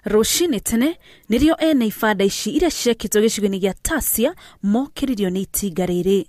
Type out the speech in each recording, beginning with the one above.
Rũcinĩ tene nĩrĩo ene ibanda ici iria ciakĩtwo gĩcigo-inĩ gĩa Tasia mokĩrĩrio nĩ itinga rĩrĩ.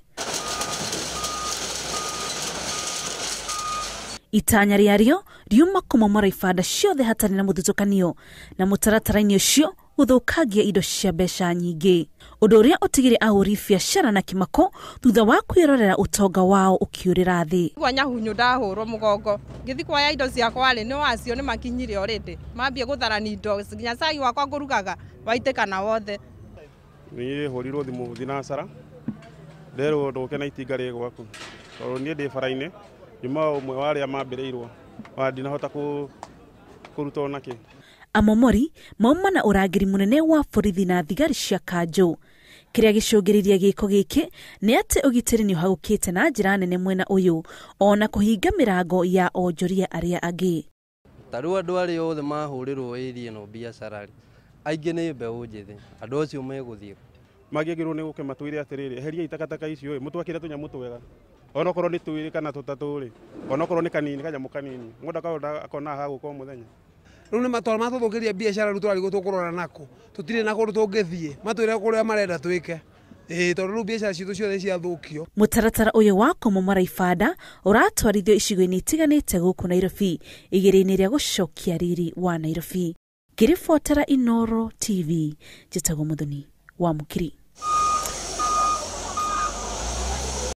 Itanya rĩarĩo riuma kũmomora ibanda ciothe hatarĩ na mũthutũkanio, na mũtaratara-inĩ ũcio gũthũkangia indo cia mbeca nyingĩ, ũndũ ũrĩa ũtigire ahũri biacara na kĩmako thutha wa kwĩrorera ũtonga wao ũkĩũrĩra thĩ. Kwa nyahunyu ndahũrwo mũgongo ngĩthi kuoya indo ciakwa rĩ, nĩ wacio nĩ makinyire already, mambie gũtharani indo nginya cai wakwa ngũrugaga waitĩkana wothe. Niĩ hũrirwo thimũ thinacara nderwo ndũke na itinga rĩ gwaku, tondũ niĩ ndĩ bara-inĩ nyuma ũmwe wa arĩa mambĩrĩirwo wa ndinahota kũruta onakĩ. Amomori mauma na ũrangĩri mũnene wa borithi na thigari cia kanjũ. Kĩrĩa gĩcũngĩrĩria gĩko gĩkĩ nĩ atĩ ũgitĩri nĩ ũhagũkĩte na njĩra nene mwena ũyũ, ona kũhinga mĩrango ya onjoria arĩa angĩ. Ta rĩu andũ arĩa othe mahũrĩrwo area ĩno biacara rĩ, aingĩ nĩ mbeũ njĩthĩ, andũ acio megũthiĩ. Mangĩagĩrĩirwo nĩ gũke matwĩre atĩrĩrĩ, eheriai takataka icio ĩ, mũtwakĩre tũnyamũ twega, onokorwo nĩ twĩrĩ kana tũtatũ rĩ, onokorwo nĩ kanini kanyamũ kanini, mũndũ akahota akona ha gũka o mũthenya. Rĩu nĩ matwara matũthũkĩria biacara, rĩu tũrarigwo tũkũrora nako, tũtirĩ na kũndũ tũngĩthiĩ, matwĩre kũrĩa marenda twĩke. Tondũ rĩu biacara citũ ciothe ciathũkio. Mũtaratara ũyũ wa kũmomora ibanda ũratwarithio icigo-inĩ itiganĩte gũkũ Nairobi, igĩrĩ-inĩ rĩa gũcokia riri wa Nairobi. Ngĩribotera Inooro TV, njĩtagwo Muthoni wa Mũkiri.